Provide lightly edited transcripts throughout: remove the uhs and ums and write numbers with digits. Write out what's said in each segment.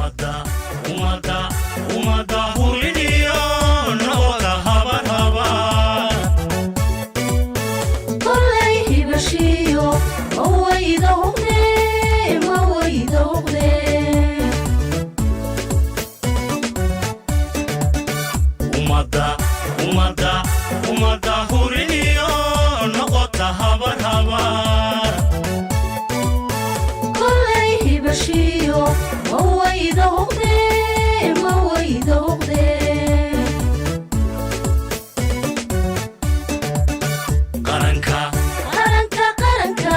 Ummadda, ummadda, ummadda huriniyo noqota habar habar. Kolay hibashiyo ma wayda huqde, ma wayda huqde. Ummadda, ummadda, ummadda huriniyo noqota habar habar. Kolay hibashiyo ma wayda huqde, ma wayda huqde. Qaranka. Qaranka, qaranka.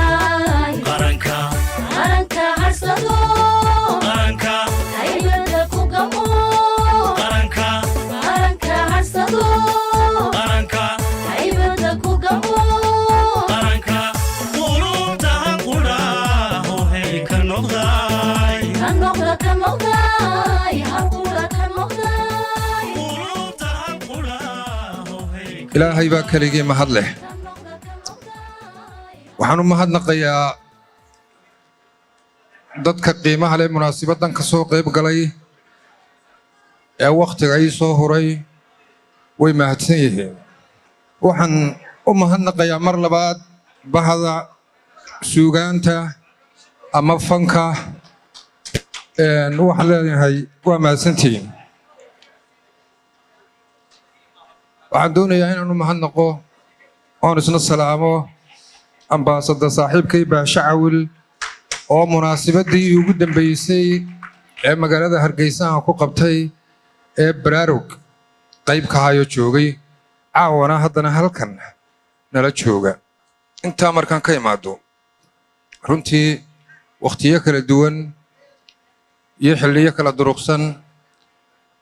Qaranka. Qaranka harsado. Qaranka. Haybada ku gamo. Qaranka. Qaranka harsado. Qaranka. Haybada ku gamo. Qaranka qulubta qudhaaho hey ka noqday. Ka noqda, ka noqday, harqura ka noqday. Qulubta qudhaaho hey. Ilaahay baa keligii mahad leh. Ka noqda, ka noqday. Waxaan u mahadnaqayaa dadka qiimaha leh munaasibaddan ka soo qayb galay ee wakhtiga ii soo huray. Way mahadsan yihiin. Waxaan u mahadnaqayaa mar labaad bahda suugaanta ama fanka. Waxaan leeyahay waa mahadsantihiin. Waxaan doonayaa inaan u mahadnaqo oon isna salaamo ambaasada saaxiibkay Baashe Cawil oo munaasibadii ugu dambeysay ee magaalada Hargeysaha ku qabtay ee baraarug qayb ka hayo joogay, caawana haddana halkan nala jooga. Intaa markaan ka imaado, runtii wakhtiyo kala duwan iyo xilliyo kala duruqsan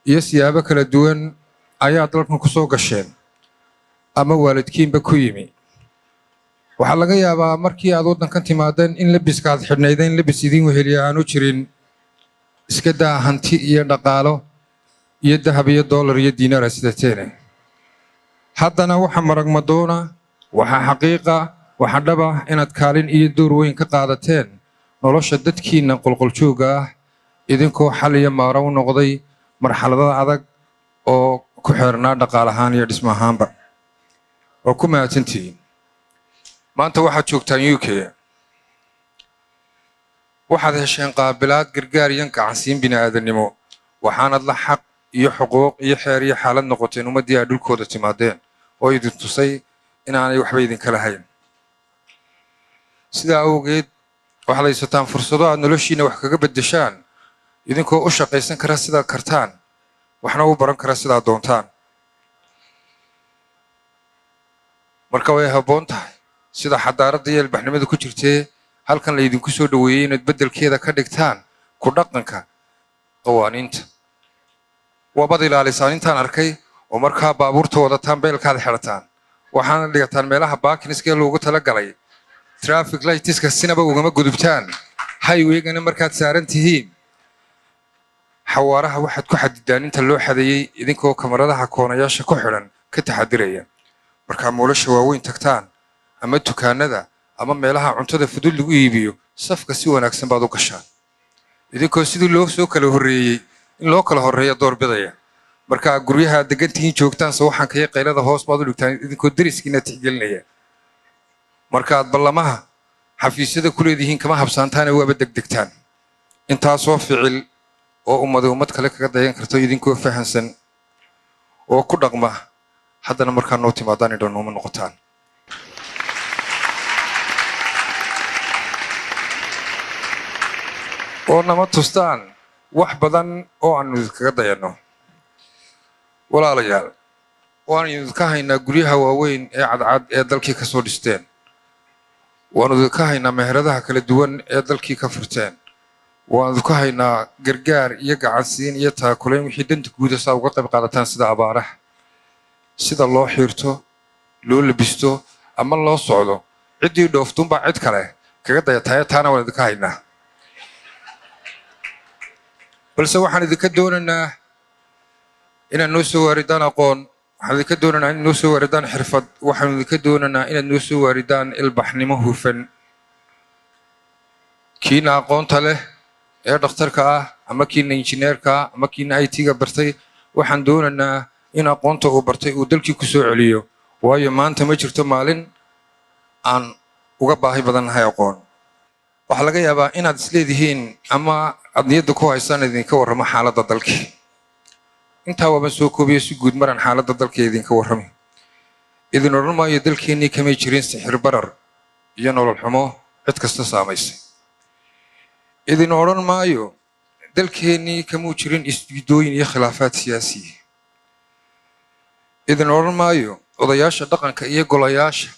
iyo siyaabo kala duwan ayaa dalkan ku soo gasheen ama waalidkiinba ku yimi. Waxaa laga yaabaa markii aad waddankan timaadeen in lebiska aad xidhnaydeen lebis idiin weheliya aanu jirin, iska daa hanti iyo dhaqaalo iyo dahab iyo doolar iyo diinaar aad sidateene. Haddana waxa maragmadoona, waxaa xaqiiqa, waxaa dhaba inaad kaalin iyo door weyn ka qaadateen nolosha dadkiinna qolqoljoogga ah, idinkoo xal iyo maaro u noqday marxaladada adag oo ku xeernaa dhaqaal ahaan iyo dhismo ahaanba. Oo ku mahadsantihiin. Maanta waxaad joogtaan UK. Waxaad hesheen qaabilaad, gargaar iyo gacansiin bini'aadanimo. Waxaanad la xaq iyo xuquuq iyo xeer iyo xaalad noqoteen ummaddii aad dhulkooda timaadeen oo idin tusay inaanay waxba idinka lahayn. Sidaa awgeed waxaad haysataan fursado aad noloshiina wax kaga beddeshaan, idinkoo u shaqaysan kara sidaad kartaan, waxna u baran kara sidaad doontaan. Marka way habboon tahay sida xadaaradda iyo ilbaxnimada ku jirtee halkan laydinku soo dhoweeyey inaad beddelkeeda ka dhigtaan ku dhaqanka qawaaniinta. Waabad ilaalisaan intaan arkay, oo markaa baabuurta wadataan beelkaad xidhataan, waxaana dhigataan meelaha parkingska ee loogu talagalay. Traffic lightska sinaba ugama gudubtaan. Highwaygana markaad saaran tihiin xawaaraha waxaad ku xadidaan inta loo xadeeyey, idinkoo kamaradaha koonayaasha ku xidhan ka taxadiraya. Markaa mallasha waaweyn tagtaan ama dukaanada ama meelaha cuntada fudud lagu iibiyo, safka si wanaagsan baad u gashaan, idinkoo sidii loo soo kala horreeyey in loo kala horreeya doorbidaya. Markaa guryaha aad degantihiin joogtaan, sawaxanka iyo qaylada hoos baad u dhigtaan, idinkoo deriskiina tixgelinaya. Markaad ballamaha xafiisyada ku leedihiin kama habsaantaane, waaba degdegtaan. Intaasoo ficil oo ummadi ummad kale kaga dayan karto idinkoo fahansan oo ku dhaqma, haddana markaa noo timaadaan idhan nooma noqotaan oo nama tustaan wax badan oo aanu idinkaga dayanno. Walaalayaal, waanu idinka haynaa guryaha waaweyn ee cadcad ee dalkii ka soo dhisteen, waanu idinka haynaa meheradaha kala duwan ee dalkii ka furteen, waanu idinka haynaa gargaar iyo gacansiin iyo taakulayn wixii danta guuda saa uga qayb qaadataan, sida abaaraha, sida loo xiirto, loo labisto ama loo socdo. Ciddii dhooftuunbaa cid kale kaga dayataaye, taana waan idinka haynaa. Balse waxaan idinka doonaynaa inaad noo soo waaridaan aqoon, waxaan idinka doonaynaa inaad noo soo waaridaan xirfad, waxaan idinka doonaynaa inaad noo soo waaridaan ilbaxnimo hufan. Kiina aqoonta leh ee dhakhtarka ah Ama kiina injineerka ama kiina IT-ga bartay, waxaan doonaynaa in aqoonta uu bartay uu dalkii ku soo celiyo, waayo maanta ma jirto maalin aan uga baahi badannahay aqoon. Waxaa laga yaabaa inaad isleedihiin ama aad niyadda ku haysaan idinka warramo xaaladda dalkii. Intaa waaban soo koobiyo, si guud maran xaaladda dalka idinka warrami. Idin odhan maayo dalkeennii kamay jirin sixir barar iyo nolol xumo cid kasta saamaysay. Idin odhan maayo dalkeennii kamuu jirin isdiidooyin iyo khilaafaad siyaasiya. Idin odhan maayo odayaasha dhaqanka iyo golayaasha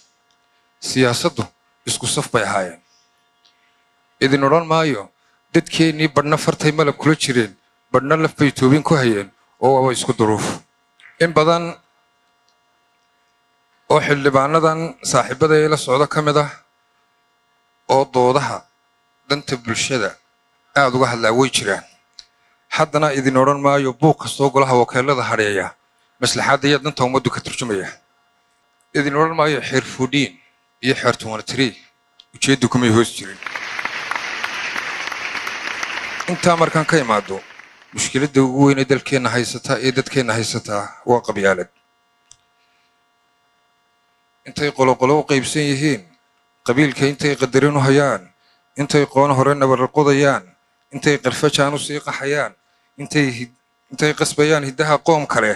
siyaasaddu isku saf bay ahaayeen. Idin odhan maayo dadkeennii badhna fartay malab kula jireen, badhna laf bay toobin ku hayeen oo waaba isku duruuf. In badan oo xildhibaanadan saaxiibada ee la socdo ka mid ah oo doodaha danta bulshada aada uga hadlaa way jiraan. Haddana idin odhan maayo buuq kastoo golaha wakiilada hadheeya maslaxadda iyo danta ummaddu ka turjumaya. Idin odhan maayo xeer 14 iyo xeer 23 ujeeddu kumay hoos jirin. Intaa markaan ka imaado, mushkiladda ugu weyn ee dalkeenna haysataa ee dadkeenna haysataa waa qabyaalad. Intay qoloqolo u qaybsan yihiin, qabiilka intay qadarin u hayaan, intay qoon hore nabarqodayaan, intay qarfajaan u sii qaxayaan, intay qasbayaan hiddaha qoom kale,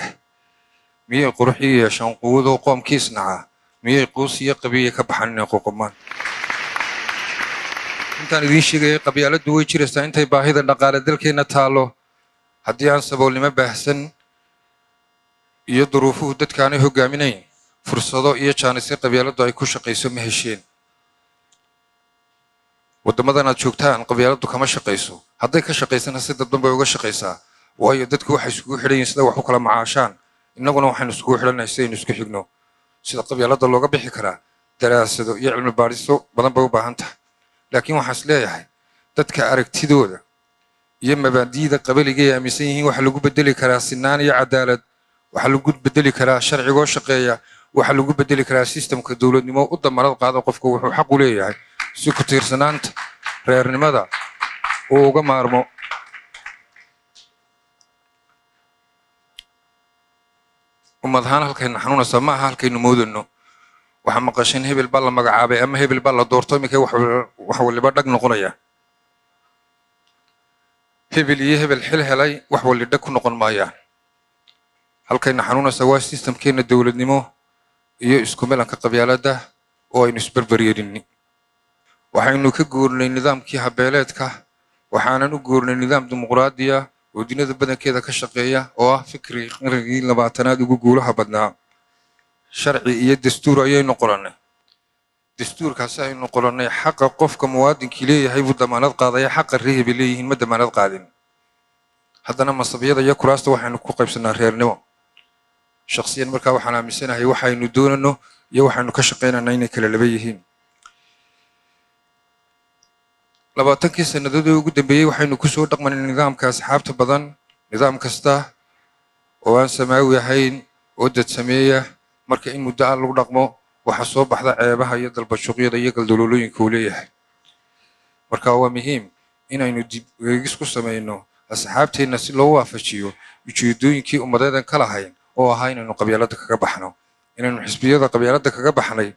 miyay qurux ii yeeshaan quwadoo qoomkiis naca? Miyay quus iyo qabiya ka baxaan inay qoqomaan? Intaan idiin sheegayay, qabyaaladdu way jiraysaa intay baahida dhaqaale dalkeenna taallo. Haddii aan saboolnimo baahsan iyo duruufuhu dadkaanay hoggaaminayn, fursado iyo jaanisyo qabyaaladdu ay ku shaqayso ma hesheen. Waddamadan aad joogtaan qabyaaladdu kama shaqayso. Hadday ka shaqaysana, si dadban bay uga shaqaysaa, waayo dadku waxay iskugu xidhan yihiin sida wax u kala macaashaan. Innaguna waxaynu iskugu xidhannahay sidaynu isku xigno. Sida qabyaaladda looga bixi karaa daraasado iyo cilmi baadhiso badan bay u baahan tahay, laakiin waxaan is leeyahay dadka aragtidooda iyo mabaadi'da qabaliga ay aaminsan yihiin waxaa lagu bedeli karaa sinaan iyo cadaalad, waxaa lagu bedeli karaa sharcigoo shaqeeya, waxaa lagu bedeli karaa sistemka dowladnimo u damarad qaada qofka wuxuu xaq u leeyahay si ku tiirsanaanta reernimada uu uga maarmo. Ummad ahaan halkayna xanuunaysaa ma aha halkaynu moodano. Waxaa maqasheen hebel baa la magacaabay ama hebel baa la doorto, iminka wax waliba dhag noqonaya. Hebel iyo hebel xil helay wax wali dhag ku noqon maayaan. Halkayna xanuunaysaa waa sistamkeena dowladnimo iyo isku milanka qabyaaladda oo aynu isberberyeelini. Waxaynu ka guurnay nidaamkii habeeleedka, waxaanan u guurnay nidaam dimuqraadiya oo duniyada badankeeda ka shaqeeya, oo ah fikrigii qarnigii 20aad ugu guulaha badnaa. Sharci iyo dastuur ayaynu qorannay. Dastuurkaasi aynu qorannay xaqa qofka muwaadinkii leeyahay buu damaanad qaadaya, xaqa reer hebel leeyihiin ma damaanad qaadin. Haddana masabyada iyo kuraasta waxaynu ku qaybsanaa reernimo. Shakhsiyan markaa waxaan aaminsanahay waxaynu doonano iyo waxaynu ka shaqaynana inay kala laba yihiin. 20kii sannadood ee ugu dambeeyey waxaynu kusoo dhaqmanay nidaamka asxaabta badan. Nidaam kasta oo aan samaawi ahayn oo dad sameeya, marka in muddo aan lagu dhaqmo, waxaa soo baxda ceebaha iyo dalbashuqyada iyo galdaloolooyinka uu leeyahay. Marka waa muhiim inaynu dib eegis ku samayno asxaabteenna si loo waafajiyo ujeedooyinkii ummadeedan ka lahayn, oo ahaa inaynu qabyaaladda kaga baxno. Inaynu xisbiyada qabyaaladda kaga baxnay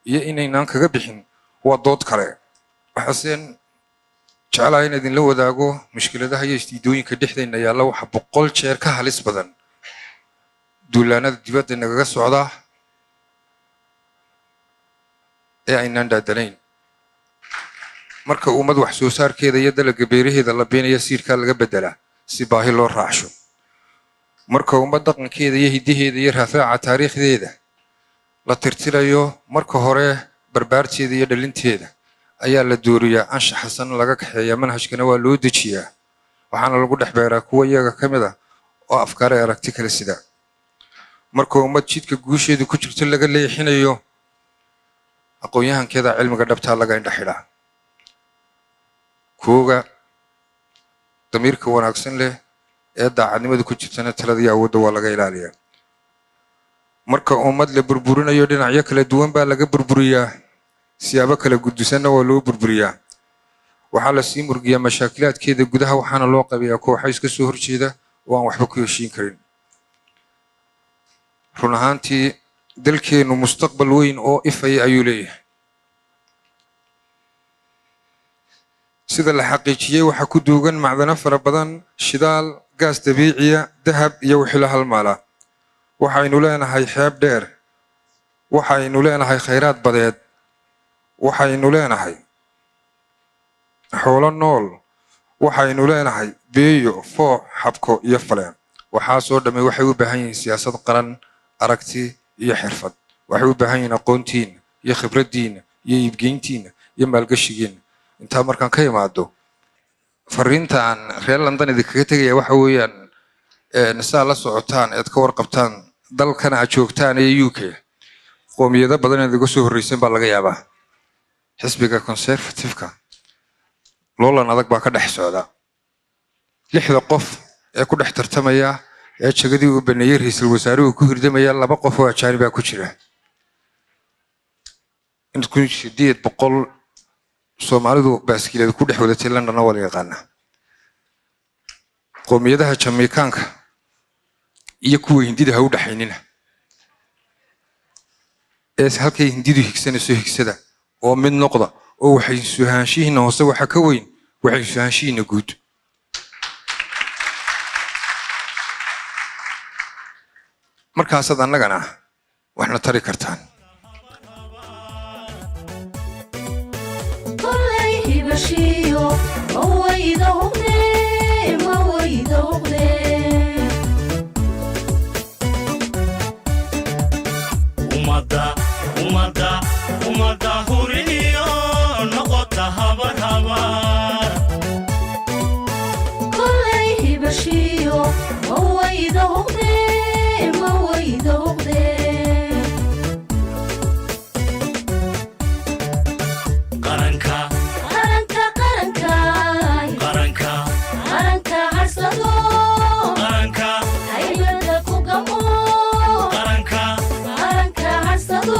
iyo inaynaan kaga bixin waa dood kale. Waxaaseen jeclahay in idinla wadaago mushkiladaha iyo isdiidooyinka dhexdeenna yaalla waxa 100 jeer ka halis badan duulaanada dibadda nagaga socda ee aynaan dhaadanayn. Marka ummad wax soo saarkeeda iyo dalagga beeraheeda la beenaya, siirkaa laga beddelaa si baahi loo raacsho. Marka ummad dhaqankeeda iyo hiddaheeda iyo raafaaca taariikhdeeda la tirtirayo, marka hore barbaarteeda iyo dhalinteeda ayaa la dooriyaa, anshax xasan laga kaxeeyaa, manhajkana waa loo dejiyaa, waxaana lagu dhex beeraa kuwa iyaga ka mid ah oo afkaar ee aragti kale sida. Marka ummad jidka guusheedu ku jirto laga leexinayo, aqoon-yahankeeda cilmiga dhabtaa laga indha xidhaa. Kooga damiirka wanaagsan leh ee daacadnimada ku jirtana talada iyo awoodda waa laga ilaaliyaa. Marka ummad la burburinayo, dhinacyo kala duwan baa laga burburiyaa, siyaabo kala gudisanna waa loo burburiyaa. Waxaa la sii murgiyaa mashaakilaadkeeda gudaha, waxaana loo qabiyaa kooxa iska soo horjeeda oo aan waxba ku heshiin karin. Run ahaantii, dalkeennu mustaqbal weyn oo ifaya ayuu leeyahay. Sida la xaqiijiyey, waxaa ku duugan macdano fara badan: shidaal, gaas dabiiciya, dahab iyo wixii la halmaala. Waxaynu leenahay xeeb dheer, waxaynu leenahay khayraad badeed, waxaynu leenahay xoolo nool, waxaynu leenahay beeyo, foox, xabko iyo faleen. Waxaasoo dhammay waxay u baahan yihiin siyaasad qaran, aragti iyo xirfad. Waxay u baahan yihiin aqoontiina iyo khibraddiina iyo iibgeyntiina iyo maalgashigiina. Intaa markaan ka imaado, fariintaan reer London idinkaga tegaya waxa weeyaan, saa la socotaan eed ka warqabtaan, dalkan aad joogtaan ee UK qoomiyado badan inaad iga soo horreysan baa laga yaabaa. Xisbiga Conservative-ka loolan adag baa ka dhex socda. Lixda qof ee ku dhex tartamaya ee jagadii uu baneeyey ra-iisul wasaaruhu ku hirdamaya, laba qof oo ajaanibaa ku jira. In 1800 Soomaalidu baaskiilada ku dhex wadatay Londonna waa la yaqaanaa. Qoomiyadaha Jamaikaanka iyo kuwa Hindida ha u dhexaynina ee halkay Hindidu higsanayso higsada oo mid noqda, oo waxay suhaanshihiina hoose waxa ka weyn waxay suhaanshihiina guud. Markaasaad annagana waxna tari kartaan. Kolay hibashiyo ma wayda huqde, ma wayda huqde. Ummadda, ummadda, ummadda huriniyo noqota habar habar. Kolay hibashiyo ma wayda huqde, ma wayda huqde. Qaranka. Qaranka, qaranka. Qaranka. Qaranka harsado. Qaranka. Haybada ku gamo. Qaranka. Qaranka harsado.